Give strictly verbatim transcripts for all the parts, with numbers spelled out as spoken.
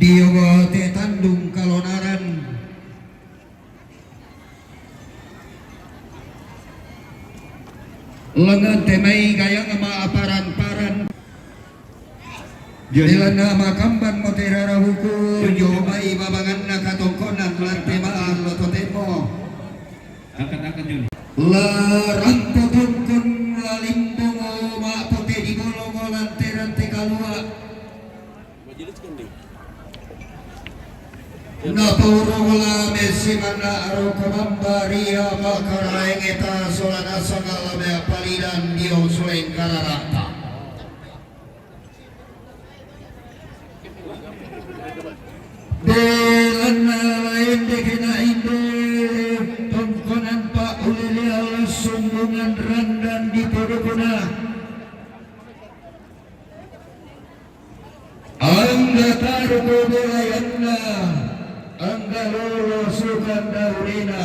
Iyogo te tandung kalonaran. Lengan te mai gayang ma aparan-paran. Jadi lana makamban mo te rara buku, jo mai babanganna katongkonan lan te maan lo totemo. Angkat, angkat, Joni. La rampo tongkon la limbongo ma pote di bolongo lan te rante kalua. Napaurung la mesi manna roko mambaria makaraeng eta solana sangala mea palidan dio suleng kararata. Belanna lain dekena inde tongkonan pa ulele alas sumbungan randan di podokona. Angga taruku bolayanna, angga lolo sukan daurena.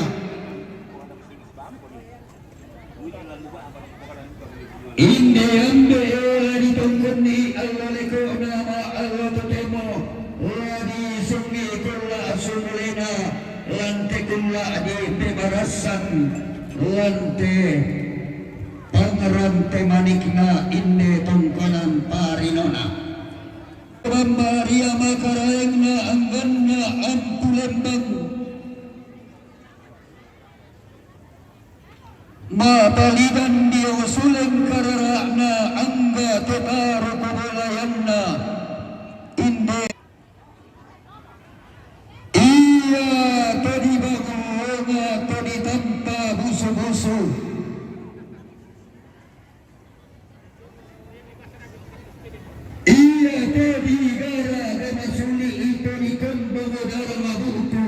Inde ambe la ditongkonni allo leko nama allo totemo, la disungi kulla sumulena, lante kulla di pemarasan, lante pangrante manikna inde tongkonan parinona. Bambaria makaraengna angganna ampu lembang. Mapalidan dio suleng karara'na angga tetaru kubolayanna. Inde. Ia to dibangun longa to ditampa busu-busu. Ia to digara gana suli to dikembang dara mabutu.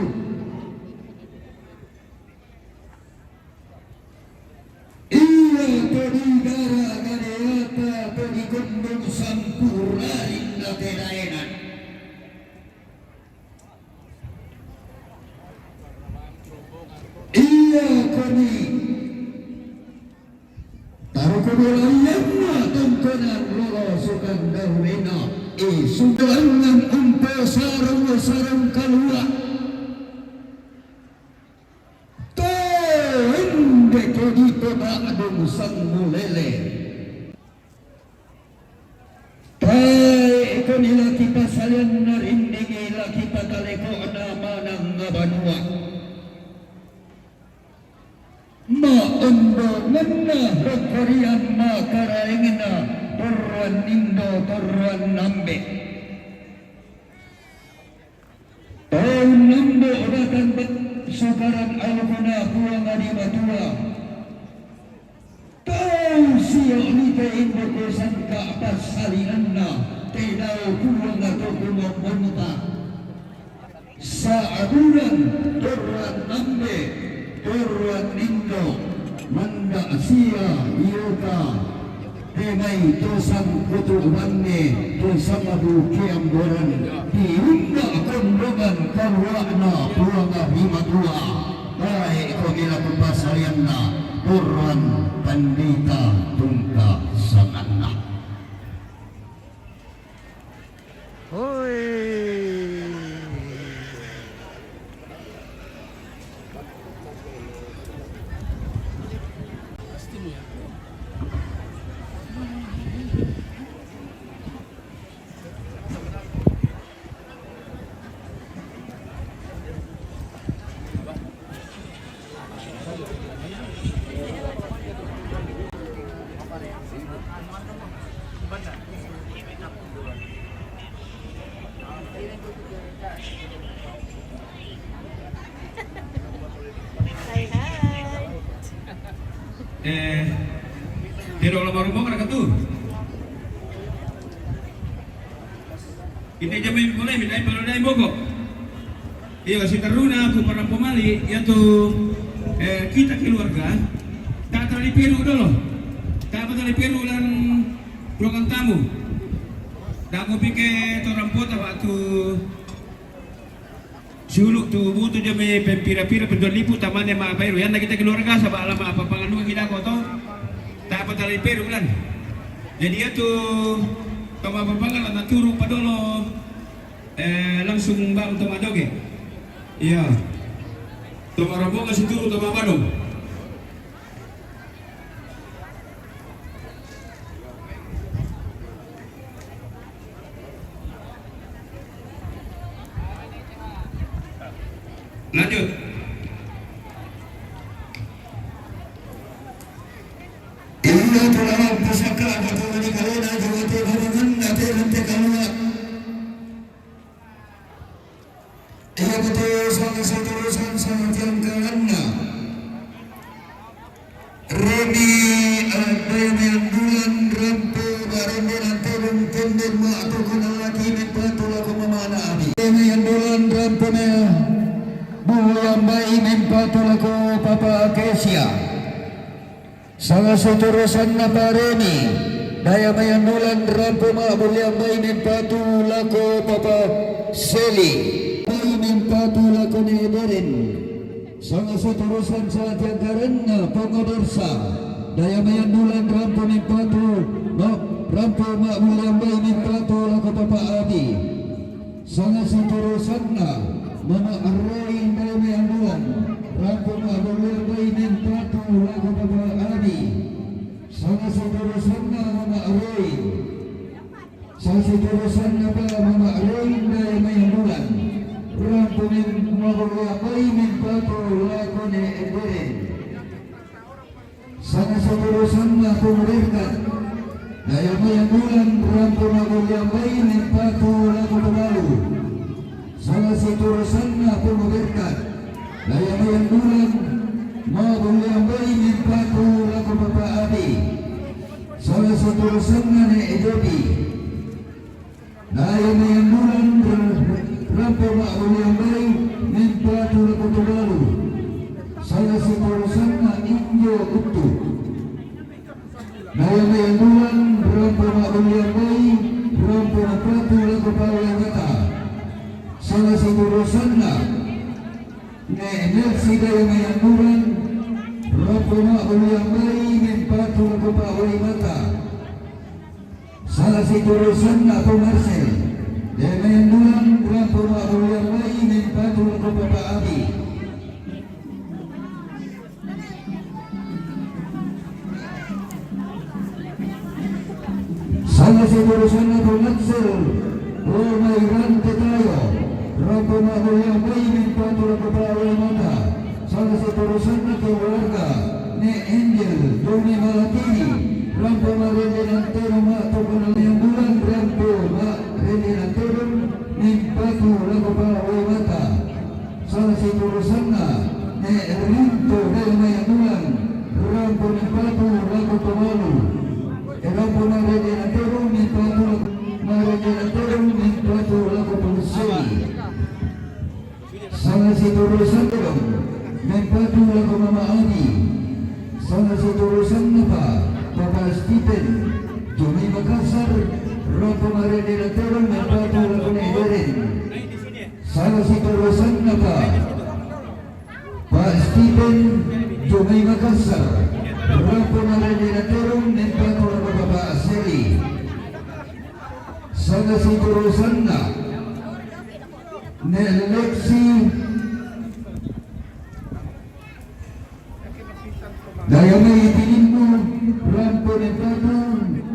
Ia to digara gadeata to dikembang sampurain na tedaenan. Ia koni taruku bolayanna tongkonan lolo sukan daurena. E sudalangan umpo sarung-sarung kalua. To ende kodi to ba'dung sangulele. Tae' koni la kipasalianna rindingi la kipatalekona manang banua. Maondo ngenna rokkorian makaraengna torroan indo torroan ambe. Tau nambo batang bat sukaran alukuna Puang Adi Matua. Tau sio nite indo kusangka passalinanna tedau Puang atau Puang Bonta. Sa'aburan torran ambe, torran indo, manda sia iota. Te mai to sangkutu banne, to sangabu keamboran, diunda kondongan karua'na Puang Adi Matua. Tae' koni la kupasalianna, torran pandita tungka sanganna. Hoi. Hai, hai. Eh, tiro la marumbong raka tu. Ite jamai mulai, minai palo dai boko. Iyo, siterruna ku parampo mali, iatu, eh, kita keluarga, ta tali peru dolo. Ta tali peru lan ruangan tamu. Daku pike to rampota waktu siulu tu butu jamai pempira-pira penjual lipu tamane ma peru. Yanda kita keluarga saba alama apa panganuan kita koto. Ta tali peru lan. Jadi iatu toma papangan la naturu padolo. Eh, langsung bang to majoget. Iya. To marombongan situru to mabadong. Lanjut. Ila tulang pusaka atau di kalena jawate barangan nate nante kalua. Iya betul, salah satu urusan sama tiang kalanna. Remi, eh, Daya Mayandulan rampo barende nantedung tenden ma toko nalaki mempatu lako mamana abi. Daya Mayandulan rampo me buliambai mempatu lako Papa Akesia. Sanga siturusanna pa Remi, Daya Mayandulan rampo ma buliambai mempatu lako Papa Seli. Bai mempatu lako ne Deren. Sanga siturusan sa tiang kalanna Pongo Dersa. Daya Mayandulan rampo mempatu, ma-, rampo ma buliambai mempatu lako Papa Abi. Sanga siturusanna Mama Arroy Daya Mayandulan rampo ma buliambai mempatu lako Papa Abi. Sanga siturusanna Mama Arroy. Sanga siturusanna pa Mama Arroy Daya Mayandulan rampo mem-, ma buliambai mempatu lako ne Deren. Sanga siturusanna Pongo Berkat. Daya Mayandulan rampo ma buliambai mempatu lako Tobalu. Sanga siturusanna Pongo Berkat. Daya Mayandulan ma buliambai mempatu lako Papa Abi. Sanga siturusanna ne Ejobi. Daya Mayandulan ra-, rampo ma buliambai mempatu lako Tobalu. Sanga siturusanna Injo Uttu. Daya Mayandulan rampo ma buliambai, rampo mempatu lako Pawai Mata. Sanga siturusanna ne Nelsi Daya Mayandulan rampo ma buliambai mempatu lako Pawai Mata. Sanga siturusanna Pong Arsel, Daya Mayandulan rampo ma buliambai mempatu lako Papa Abi. Sanga siturusanna Pong Arsel, Roma Irante Tayo, rampo ma buliambai mempatu lako Pawai Mata. Sanga siturusanna keluarga ne Angel Doni Malatiri, rampo ma rende nantedung ma toko Mayandulan rampo ma rende nantedung mempatu lako Pawai Mata. Sanga siturusanna ne Rinto Daya Mayandulan rampo mempatu lako Tobalu. E, rampo ma rende nantedung mempatu lako, ma rende nantedung mempatu lako Pong Seli. Sanga siturusanna mempatu lako Mama Abi. Sanga siturusanna pa Papa Stephen, Jomai Makassar, rampo ma rende nantedung mempatu lako ne Deren. Sanga siturusanna pa Pa Stephen, Jomai Makassar, rampo ma rende nantedung mempatu lako Papa Seli. Sanga siturusanna ne Lexi Daya Mai Tilimbu, rampo mempatu,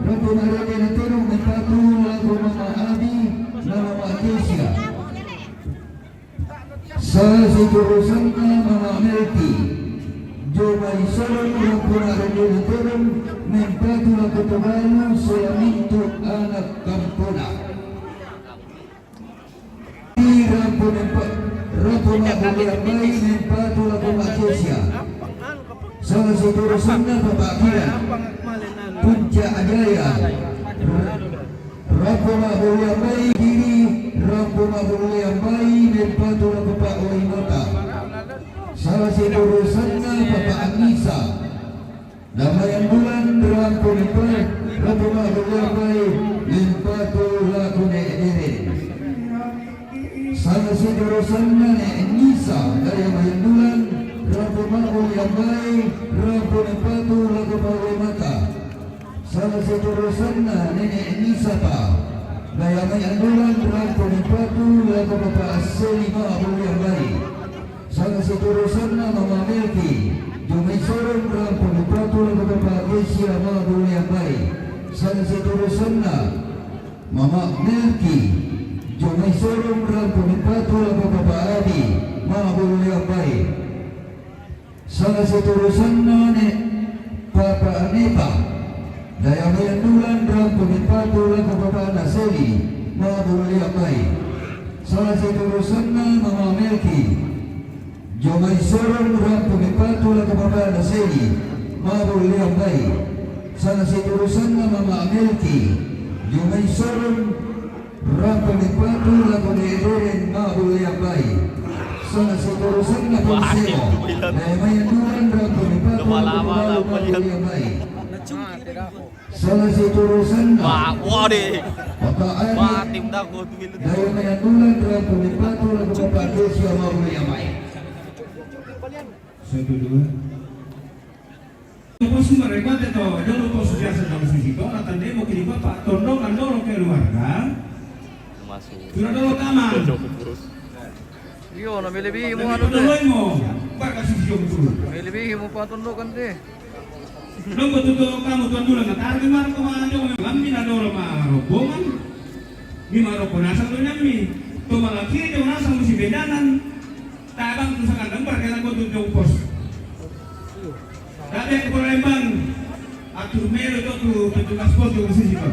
rampo ma rende nantedung mempatu lako Mama Abi, Mama Kesia. Sanga siturusanna Mama Melti, Jomai Solong, rampo ma rende nantedung mempatu lako Tobalu sola mintu anak kampona. Rampo mempa-, rampo ma buliambai mempatu lako Ma Kesia. Sanga siturusanna Papa Kiran, Puncak Jaya. Rampo ma buliambai kiri, rampo ma buliambai mempatu lako Pawai Mata. Sanga siturusanna Papa Anissa. Daya Mayandulan rampo mempa-, rampo ma buliambai mempatu lako ne Deren. Sanga siturusanna ne Nisa, Daya Mayandulan, rampo ma buliambai, rampo mempatu lako Pawai Mata. Sanga siturusanna Nenek Nisa pa. Dayamai Andulan, rampo mempatu lako Bapak Seli, ma'bulle ambai. Sanga siturusanna Mama Melki, Jomai Sorong, rampo mempatu lako Bapak Kesia, ma'bulle ambai. Sanga siturusanna Mama Melki, Jomai Sorong, rampo mempatu lako Bapak Adi, ma'bulle ambai. Sanga siturusanna ne Papa Anepa, Dayamai Andulan, rampo mempatu lako Bapakna Seli, ma'bulle ambai. Sanga siturusanna Mama Melki, Jomai Sorong, rampo mempatu lako Bapakna Seli, ma'bulle ambai. Sanga siturusanna Mama Melki, Jomai Sorong, rampo mempatu lako Ne'e Deren, ma'bulle ambai. Sanga siturusanna Ponseo, Dayamai Andulan, rampo mempatu lako Tobalu, ma'bulle ambai. Sanga siturusanna Wah, wah deh. Bapak Adi, Wah, tim dago tuh. Dayamai Andulan, rampo mempatu lako Bapak Kesia, ma'bulle ambai. Satu, dua. Pos marekote to, jolo pos biasa jam sisi to, na tandemo kiri bapak, tondongan dolo keluarga. Masuk. Sudah dolo taman. Iyo, na melebihi mu anu deh. Tondongan mo, baka sisi jom tu. Melebihi mu patondokan deh. Lombo tutu kamu tuan dulu, na tarbi marko ma jom, kami na dolo ma rombongan. Mi ma roko nasang do nyammi. To malaki do nasang musi bendanan. Tabang tu sangan lembar kena kau tu jong pos. Tapi aku pernah lembang. Atur melo tu tu petugas pos tu sisi tu.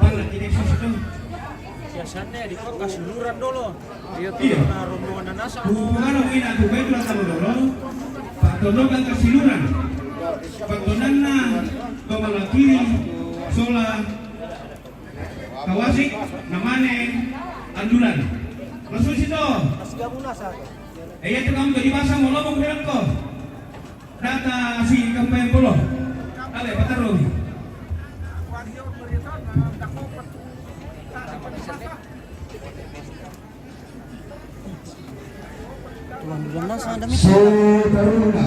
Pala kini sisi tu. Biasanya di kota Siluran dulu. Iya. Nah, rombongan dan nasang. Hubungan aku ini aku baik lah sama dulu. Pak Tondo kan ke Siluran. Pak Tondana ke Malakiri. Sola. Kawasik, namane, Andulan. Langsung situ. Eh, iya, itu kamu jadi basah, mau ngomong bilang kok. Data si kampanye polo. Ale, patarung. Tuan Dulang Nasa ada mi. Setaruna.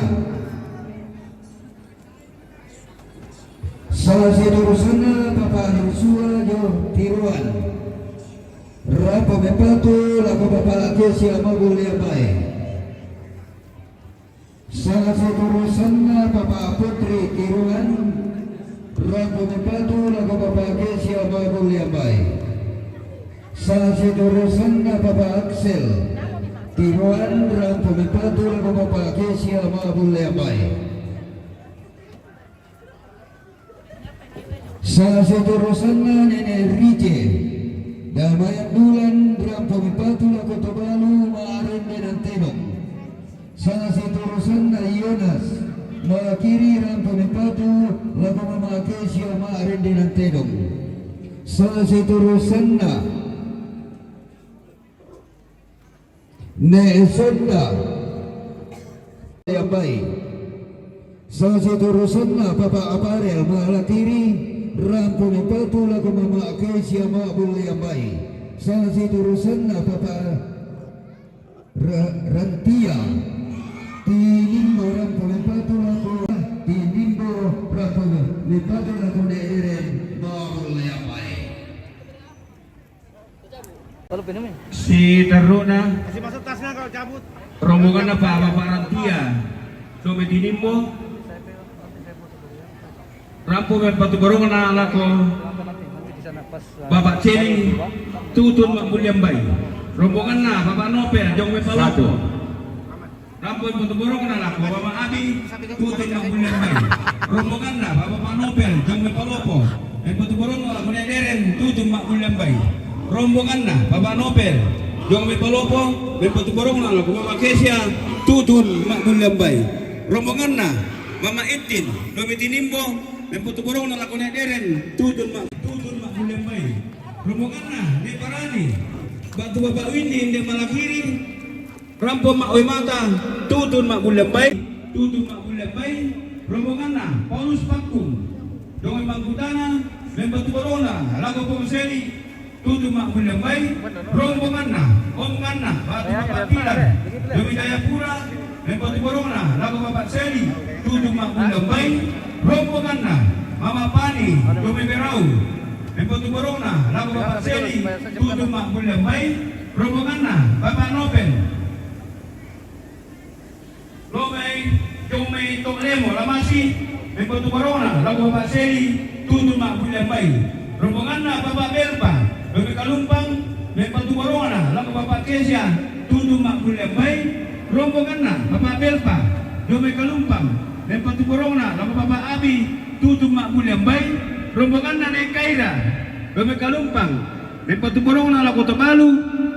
Sanga siturusanna Papa Yosua jo Tiruan. Rampo mempatu lako Papa Kesia, ma'bulle ambai. Sanga siturusanna Papa Putri Tiruan. Rampo mempatu lako Papa Kesia, ma'bulle ambai. Sanga siturusanna Papa Axel Tiruan. Rampo mempatu lako Papa Kesia, ma'bulle ambai. Sanga siturusanna Nene Rice, Dayamai Andulan, rampo mempatu lako Tobalu, ma'arende nantedong. Sanga siturusanna Yonas, Malakiri, rampo mempatu lako Mama Kesia, ma'arende nantedong. Sanga siturusanna Ne'e Sonda. Ambai. Sanga siturusanna Papa Aparel, Malakiri, rampo mempatu lako Mama Kesia, ma'bulle ambai. Sanga siturusanna Papa Ra-, Rantia. Tinimbo, rampo mempatu lako Tinimbo, rampo mempatu lako Ne'e Deren, ma'bulle ambai. Kalau pinum ya? Si teruna. Kasih masuk tasnya kalau cabut. Rombongan apa? Bapak Rantia. Domi Tinimbo. Rampo mempatu borongna lako Bapak Celi. Tutun ma'bulle ambai. Rombonganna Bapak Nopel, jong mempalopo. Satu. Rampo mempatu borongna lako Mama Abi, tutun ma'bulle ambai. Rombonganna Bapak Panopel, jong mempalopo. Mempatu borongna lako Ne'e Deren, tutun ma'bulle ambai. Rombonganna Bapak Nopel, jong mempalopo. Mempatu borongna lako Mama Kesia, tutun ma'bulle ambai. Rombonganna Mama Intin, Domi Tinimbo. Mempatu borongna lako Ne'e Deren, tutun ma-, tutun ma'bulle ambai. Rombonganna Ne'e Parani, batu Bapak Windy, Ne'e Malakiri. Rampo ma'oe mata, tutun ma'bulle ambai, tutun ma'bulle ambai. Rombonganna Paulus Pakkung, Domi Manggutana, mempatu borongna lako Pong Seli, tutun ma'bulle ambai. Rombonganna Om Nganna, batu Bapak Tilang, Domi Jayapura, mempatu borongna lako Bapak Seli, tutun ma'bulle ambai. Rombonganna Mama Pani, Domi Berau, Mempatuborongna lako Bapak Seli, tutun ma'bulliang bai. Rombonganna Bapak Nopen. Lomai, Jomai, To'lemo, Lamasi, mempatuborongna lako Bapak Seli, tutun ma'bulliang bai. Rombonganna Bapak Belpa, Jomai Kalumpang, mempatuborongna lako Bapak Kesia, tutun ma'bulliang bai. Rombonganna Bapak Belpa, Jomai Kalumpang, mempatuborongna lako Bapak Abi, tutun ma'bulliang bai. Rombonganna Ne Kaira, Jomai Kalumpang, mempatuborongna lako Tobalu,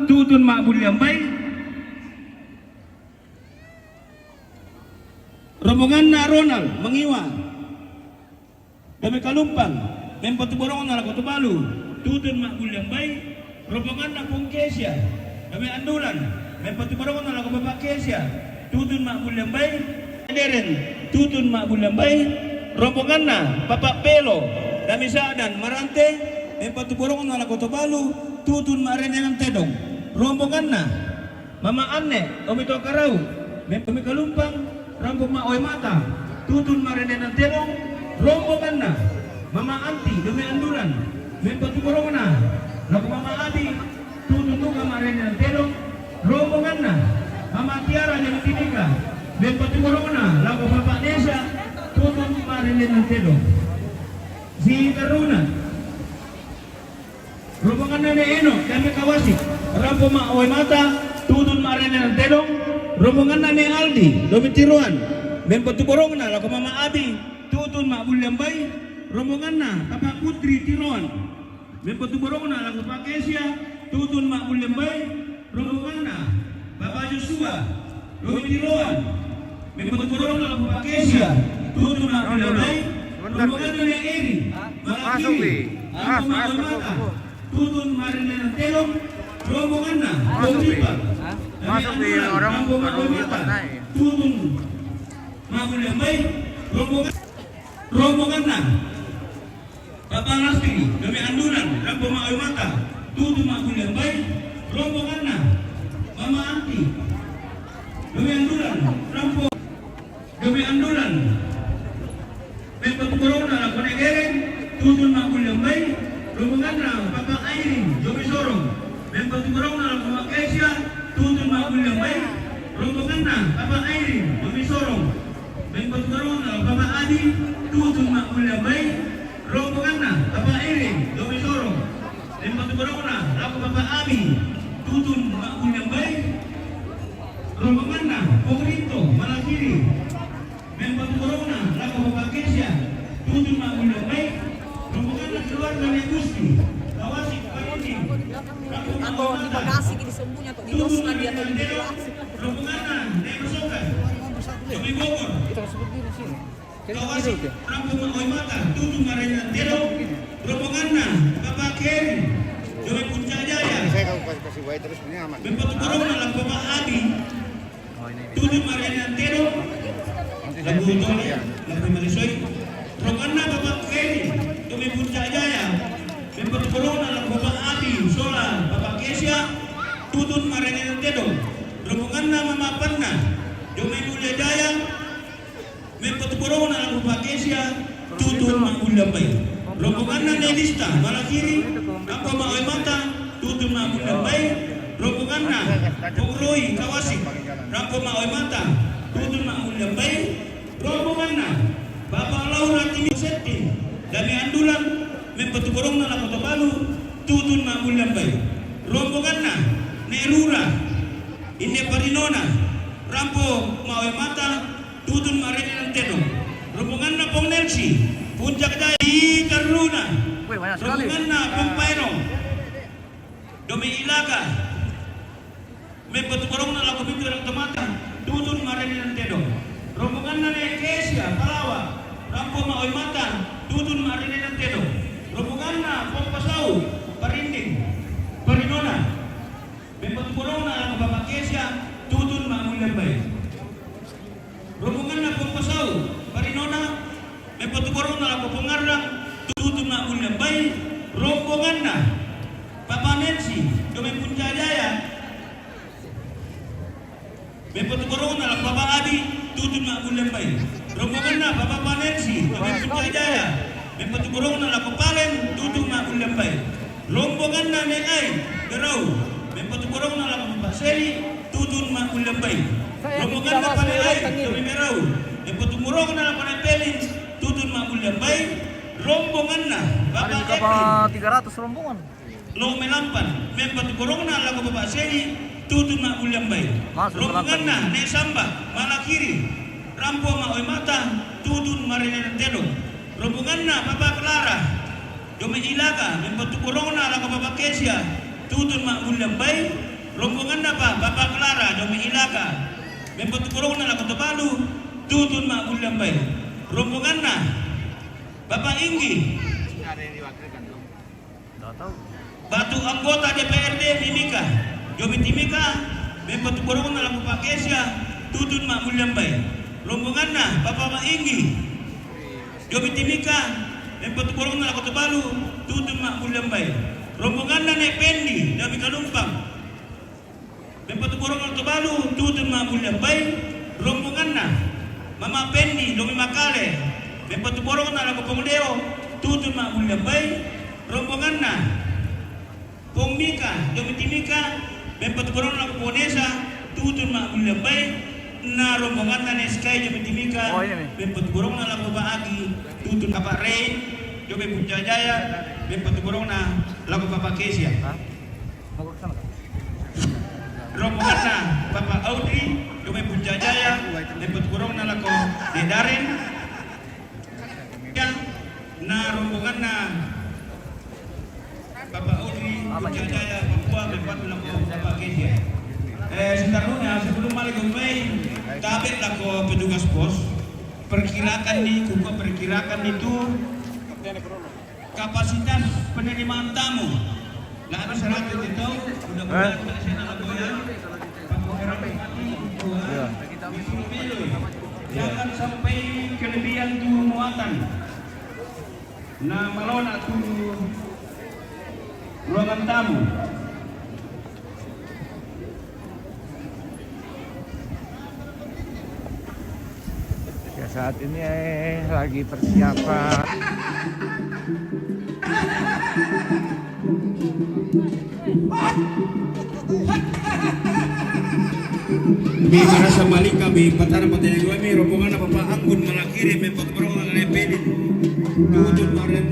tutun ma'bulliang bai. Rombonganna Ronald Mangiwa, Jomai Kalumpang, mempatuborongna lako Tobalu, tutun ma'bulliang bai. Rombonganna Pong Kesia, Jomai Andulan, mempatuborongna lako Bapak Kesia, tutun ma'bulliang bai. Deren, tutun ma'bulliang bai. Rombonganna Bapak Pelo, Jomai Sa'dan Marante, mempatuborongna lako Tobalu, tutun ma'rennenan tedong. Rombonganna Mama Anne, Jomai Tokarau, Jomai Kalumpang, rampo ma'oe mata, tutun ma'rennenan tedong. Rombonganna Mama Anti, Jomai Andulan, mempatuborongna lako Mama Abi, tutun duka ma'rennenan tedong. Rombonganna Mama Tiara, Jomai Timika, mempatuborongna lako Bapak Nesa, tutun ma'rennenan tedong. Siterruna, rombonganna Ne Eno, Jomai Kawasik, rampo ma'oe mata, tutun ma'rennenan tedong. Rombonganna Ne Aldi, Jomai Tiroan, mempatuborongna lako Mama Abi, tutun ma'bulliang bai. Rombonganna Bapak Putri Tiroan, mempatuborongna lako Bapak Kesia, tutun ma'bulliang bai. Rombonganna Bapak Joshua, Jomai Tiroan, mempatuborongna lako Bapak Kesia, tutun ma'bulliang bai. Rombonganna Ne Eri, Malakiri, rampo ma'oe mata, tutun ma'rennenan tedong. Rombonganna Pong Ripa, Jomai Andulan, rampo ma'oe mata, tutun ma'bulliang bai. Rombongan-, rombonganna Bapak Lastri, Jomai Andulan, rampo ma'oe mata, tutun ma'bulliang bai. Rombonganna Mama Anti, Jomai Andulan, rampo, Jomai Andulan, mempatuborongna lako Ne Gereng, tutun ma'bulliang bai. Rombonganna Bapak Airin, Jomai Sorong, mempatuborongna lako Bapak Kesia, tutun ma'bulliang bai. Rombonganna Bapak Airin, Jomai Sorong, mempatuborongna lako Bapak Adi, tutun ma'bulliang bai. Rombonganna Bapak Airin, Jomai Sorong, mempatuborongna lako Bapak Abi, tutun ma'bulliang bai. Rombonganna Pong Rinto, Malakiri, mempatuborongna lako Bapak Kesia, tutun ma'bulliang bai. Rombonganna keluarga Ne Gusti, Kawasik, Parinding, rampo ma'oe mata, tutun ma'bulliang bai. Rombonganna Ne Pasokan, Jomai Bogor, Kawasik, rampo ma'oe mata, tutun ma'rennenan tedong. Rombonganna Bapak Keri, Jomai Puncak Jaya, mempatuborongna lako Bapak Abi, tutun ma'rennenan tedong. Lagu tole, lagu malisoi. Rombonganna Bapak Keri, Jomai Puncak Jaya, mempatuborongna lako Bapak Abi sola Bapak Kesia, tutun ma'rennenan tedong. Rombonganna Mama Panna, Jomai Mulia Jaya, mempatuborongna lako Bapak Kesia, tutun ma'bulliang bai. Rombonganna Ne Lista, Malakiri, rampo ma'oe mata, tutun ma'bulliang bai. Rombonganna Pong Roy, Kawasik, rampo ma'oe mata, tutun ma'bulliang bai. Rombonganna Bapak Laura Timi Setting, Jomai Andulan, mempatuborongna lako Tobalu, tutun ma'bulliang bai. Rombonganna Ne Rura, Inde Parinona, rampo ma'oe mata, tutun ma'rennenan tedong. Rombonganna Pong Nelsi, Puncak Jaya. Siterruna, rombonganna Pong Paero, Jomai Ilaga, mempatuborongna lako Mitra Tomata, tutun ma'rennenan tedong. Rombonganna Ne Kesia, Palawa, rampo ma'oe mata, tutun ma'rennenan tedong. Rombonganna Pong Pasau, Parinding, Parinona, mempatuborongna lako Bapak Kesia, tutun ma'bulliang bai. Rombonganna Pong Pasau, Parinona, mempatuborongna lako Pong Arlang, tutun ma'bulliang bai. Rombonganna Bapak Nelsi, Jomai Puncak Jaya, mempatuborongna lako Bapak Adi, tutun ma'bulliang bai. Rombonganna Bapak Panelsi, Jomai Puncak Jaya, mempatuborongna lako Palen, tutun ma'bulliang Mbai. Rombonganna Ne' Ai Berau, mempatuborongna lako Bapak Seli, tutun ma'mulliang bai. Rombonganna Pa Ne' Ai Domi Berau, mempatuborongna lako Ne' Pelin, tutun ma'mulliang bai. Rombonganna Bapak Epi, tiga ratus rombongan. Lo Melampan, mempatuborongna lako Bapak Seli, tutun ma'mulliang bai. Rombonganna Ne' Samba, Malakiri, rampo ma'oe mata, tutun ma'rene tedong. Rombonganna Papa Clara, Domi Ilaga, mempatuborongna lako Papa Kesia, tutun ma'mulliang bai. Rombonganna Pa, Papa Clara, Domi Ilaga, mempatuborongna lako Tobalu, tutun ma'mulliang bai. Rombonganna Bapak Inggi, batu anggota D P R D Mimika, Domi Timika, mempatuborongna lako Papa Kesia, tutun ma'mulliang bai. Rombonganna Bapak Inggi, Domi Timika, mempatuborongna lako Tobalu, tutun ma'mulliang bai. Rombonganna Ne' Pendi, Domi Kalumpang, mempatuborongna lako Tobalu, tutun ma'mulliang bai. Rombonganna Mama Pendi, Domi Makale, mempatuborongna lako Pong Deo, tutun ma'mulliang bai. Rombonganna Pong Mika, Domi Timika, mempatuborongna lako Pong Nesa, tutun ma'mulliang bai. Na rombonganna Ne' Sky, Domi Timika, mempatuborongna lako Bapak Agi, tutun Bapak Rein, Domi Puncak Jaya, mempatuborongna lako Bapak Kesia. Rombonganna Bapak Audrey, Domi Puncak Jaya, mempatuborongna lako Ne' Daren. Ya, na rombonganna Bapak Audrey, Puncak Jaya, Papua, mempatu lako Bapak Kesia. Eh, selanjutnya, sebelum male gombai, tabe' lako petugas pos, perkirakan ni, kukua perkirakan ni tu, kapasitas penerimaan tamu. Lalu seratus itu, mudah-mudahan tak sena lako ya. Jangan sampai kelebihan tu muatan. Na malona tu ruangan tamu. Ya, saat ini, eh, lagi persiapan. Mi marasa malika mi patara matanya dua mi rombongan apa Pak Anggun Malakiri mi patara rombongan Lepedin. Tutut maren.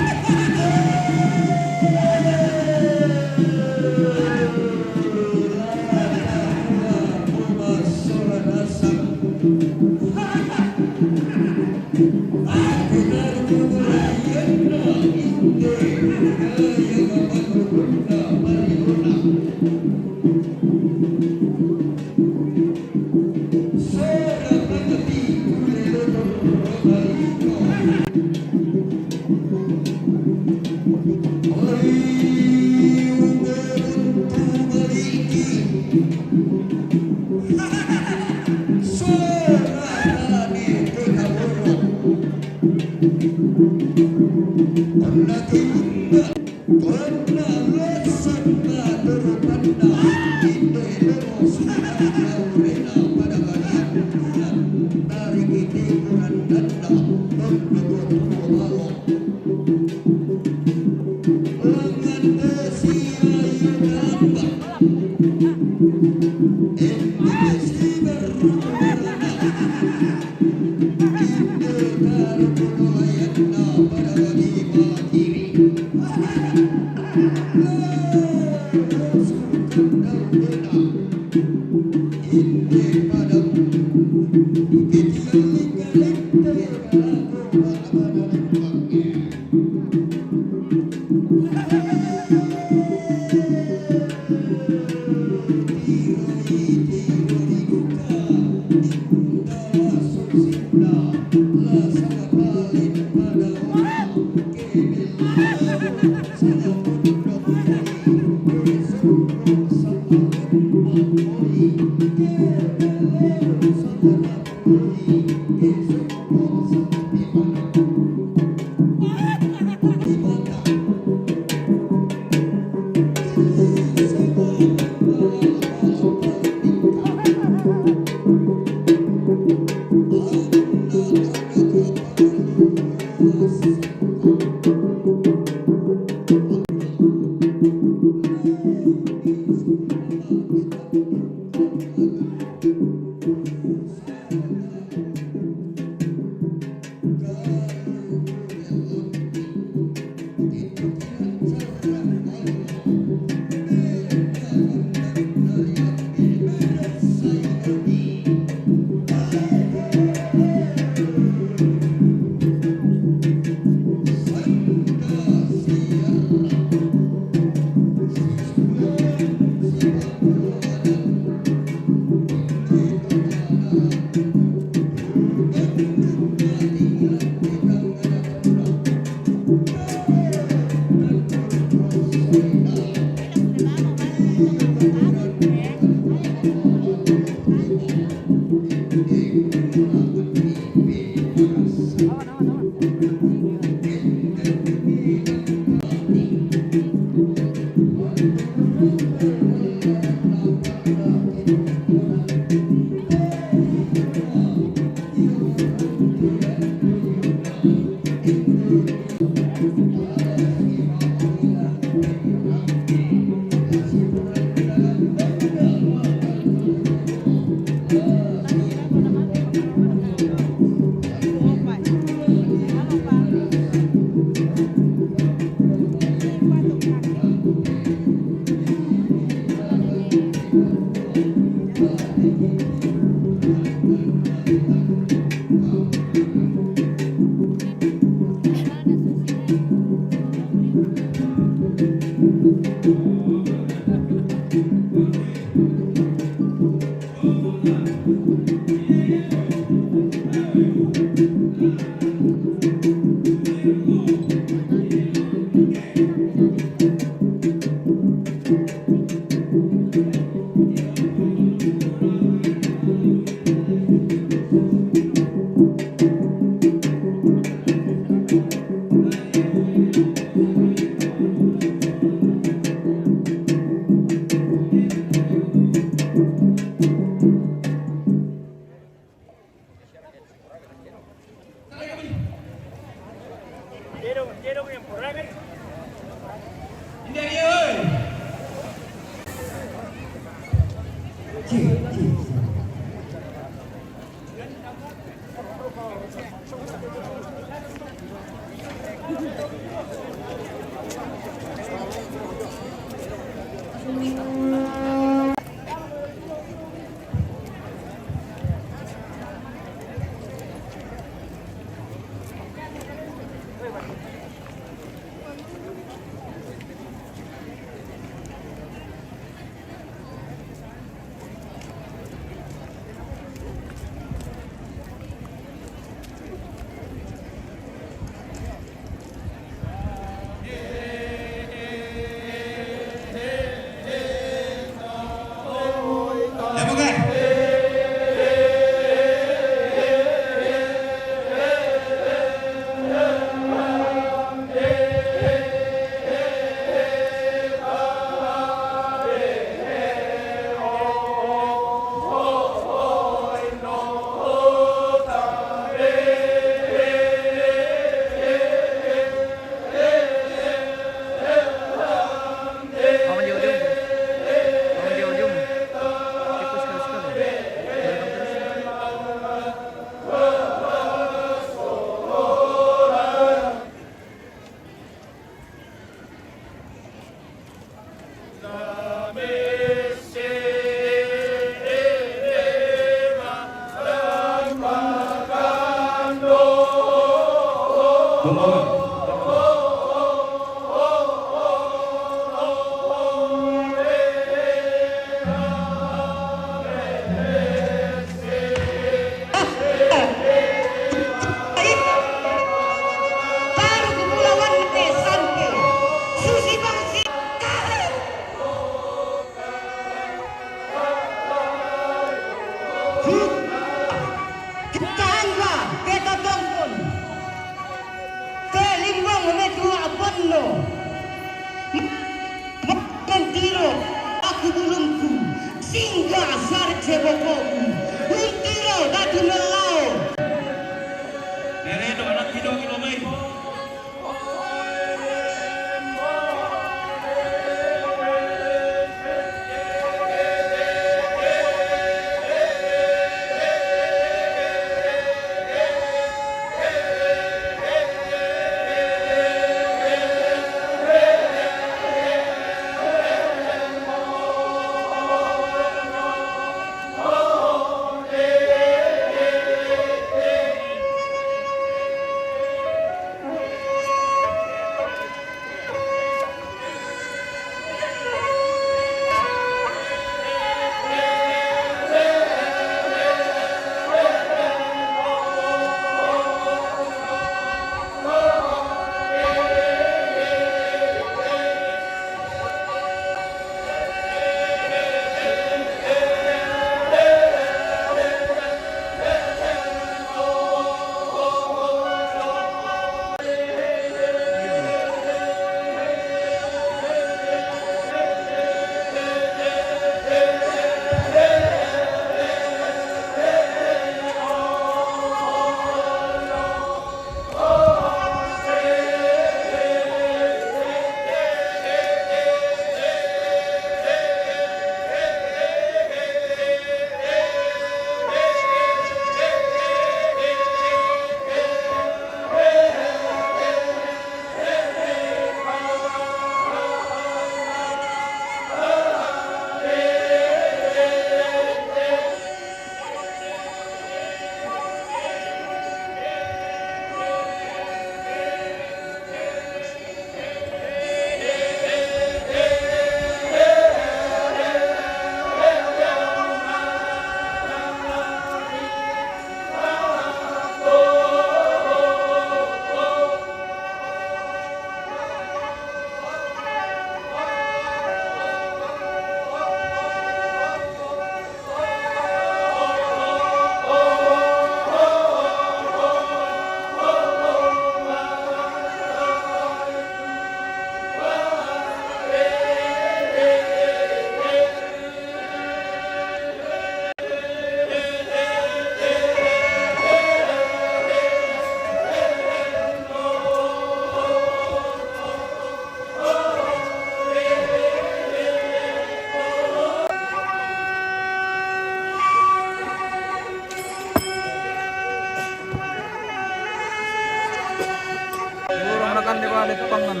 Pangan.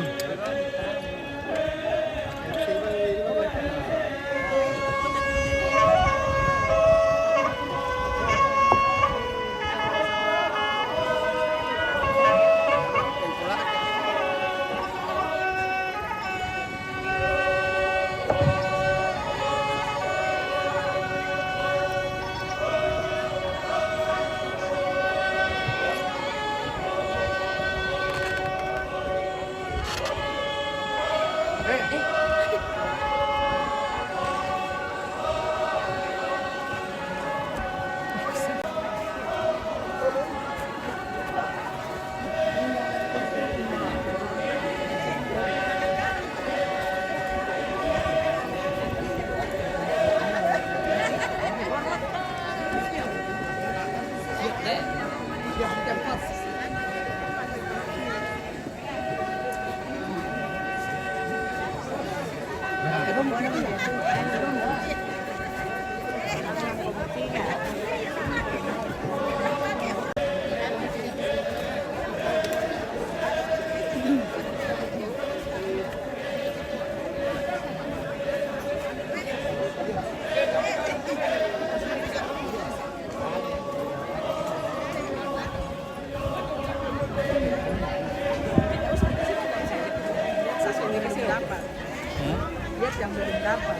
Lihat yang belum dapat.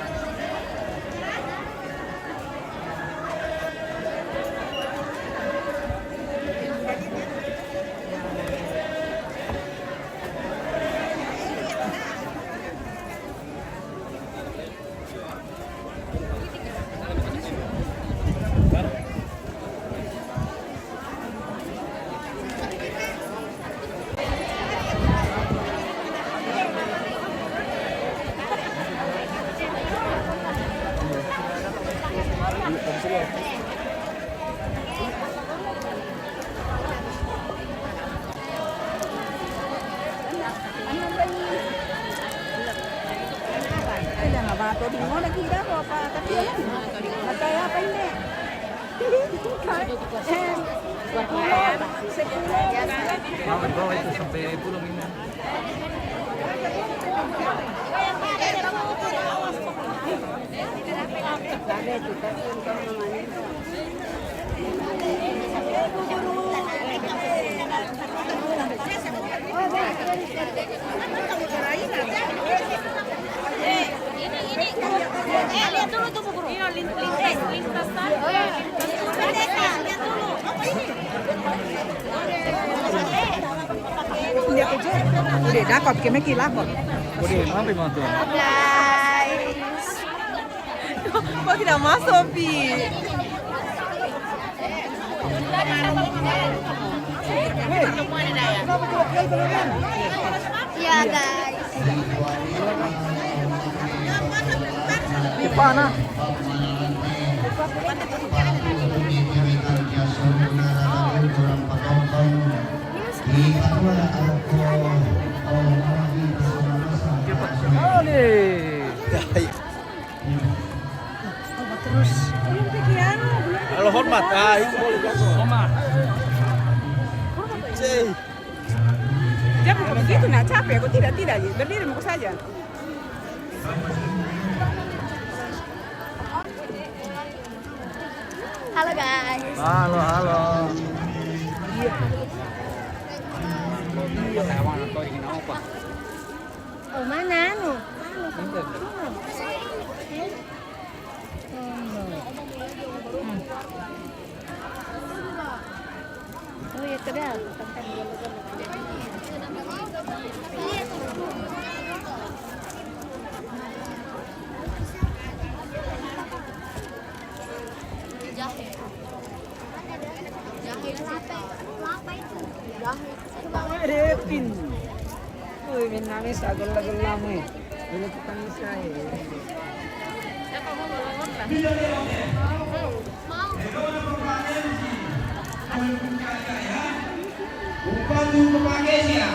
Ada nggak bawa todingo lagi dah, apa? Tapi ya, nggak tahu apa ini. Sepuluh. Mau bawa itu sampai pulang ini. Udah, dah, kau bikin lagi lah, kok. Udah, apa yang mau tuh? Guys. Kok tidak masuk, Pi? Ya, guys. Ipana. Terus. Kalau hormat, ah, itu boleh jatuh. Hormat. Cih. Jangan begitu, nak capek. Aku tidak, tidak, berdiri mau saja. Halo, guys. Halo, halo. Oh, mana anu? Anu, sama anu. Oh, ya, sudah. Jahe. Jahe itu apa? Kelapa itu. Jahe. Repin. Uy, minangis, agol-agol lang eh. Dulu kita ngisa eh. Umpatu kepake siya.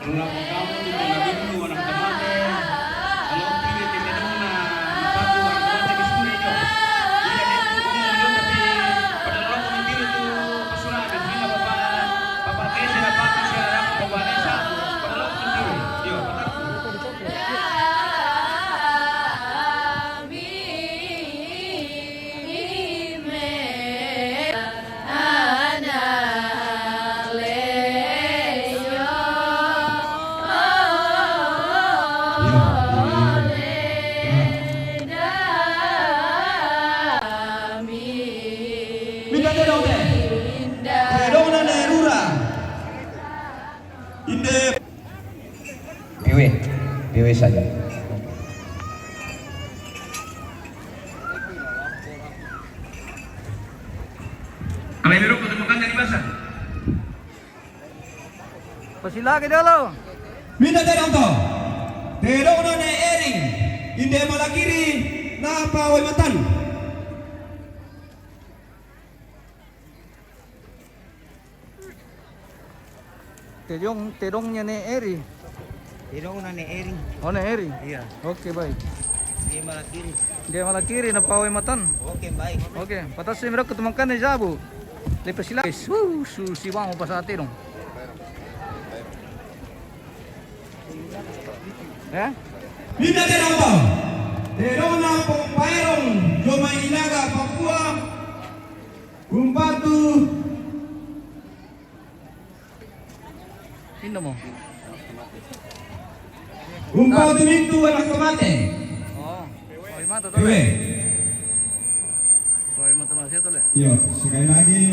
Ulang kamu di tengah minggu, anak teman. Kalau pilih tim Medona, umpatu anak teman di sekolah itu. Iya, dia tuh umum, tapi pada orang komentar itu pesura. Saja. Kami dulu untuk makan dari pasar. Pasilagi dolo. Minda tedong to. Tedong na ne Ering. Inde malakiri na pa wai matan. Tedong, tedongnya ne Eri. Tedong na ne Ering. Oh, ne Eri. Iya. Oke, baik. Dia malakiri. Dia malakiri na pa wai matan. Oke, baik. Oke, patasi mi rokko tu mangkanne jabu. Lepas sila. Su, su, si bang pasate dong. Eh? Minda tedong to. Tedong na Pong Paerong, Jomai Inaga, Papua. Umpatu. Inno mo. Umpatu mintu anak tomate. Oh. Oh, imata to. Iwe. Wah, emang teman saya tuh, Le. Iya, sekali lagi.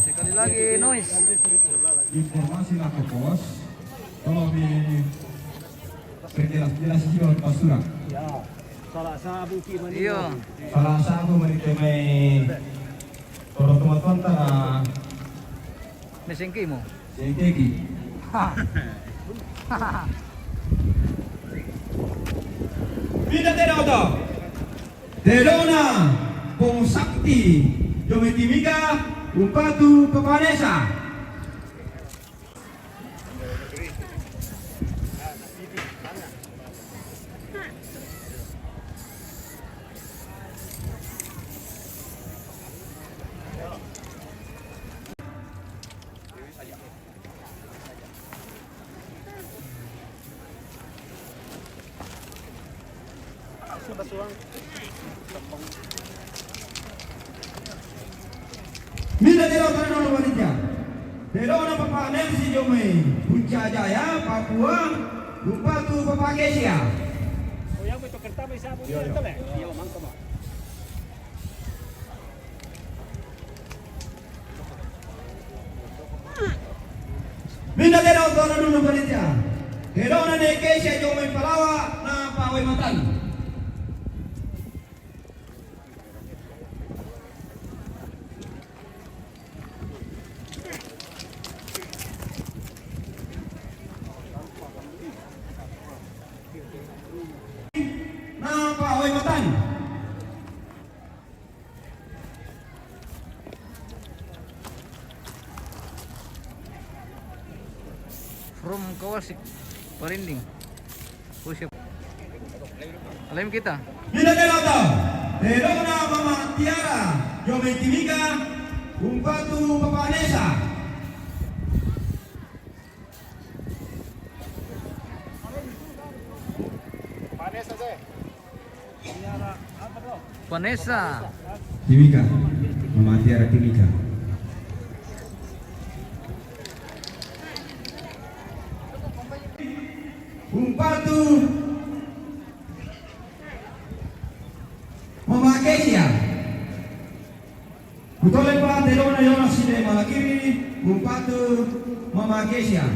Sekali lagi, noise. Informasi lah ke pos. Tolong di perjelas-jelas juga pas surat. Ya, salah sabu ki mani. Iya. Salah sabu mani temai. Tolong teman-teman, tara. Mesengki mo. Sengkeki. Minda tedong to. Tedong na Pong Sakti, Jomai Timika, Umpatu Papanesa. Minda tedong to, panitia. Tedong na Papa Nelsi Jomai, Puncak Jaya, Papua, Umpatu Papa Kesia. Oh, yang itu kertas bisa bunyi. Iya, iya. Iya, mantap, Pak. Minda tedong to dulu panitia. Tedong na ne Kesia Jomai Palawa na pa wai matan. Na pa wai matan. From Kawasik, Parinding. Push up. Alem kita. Minda tedong to. Tedong na Mama Tiara, Jomai Timika, Umpatu Papa Nesa. Vanessa. Timika. Mama Tiara Timika. Umpatu Mama Kesia. Kutole pa tedong na Yona sinde malakiri, Umpatu Mama Kesia.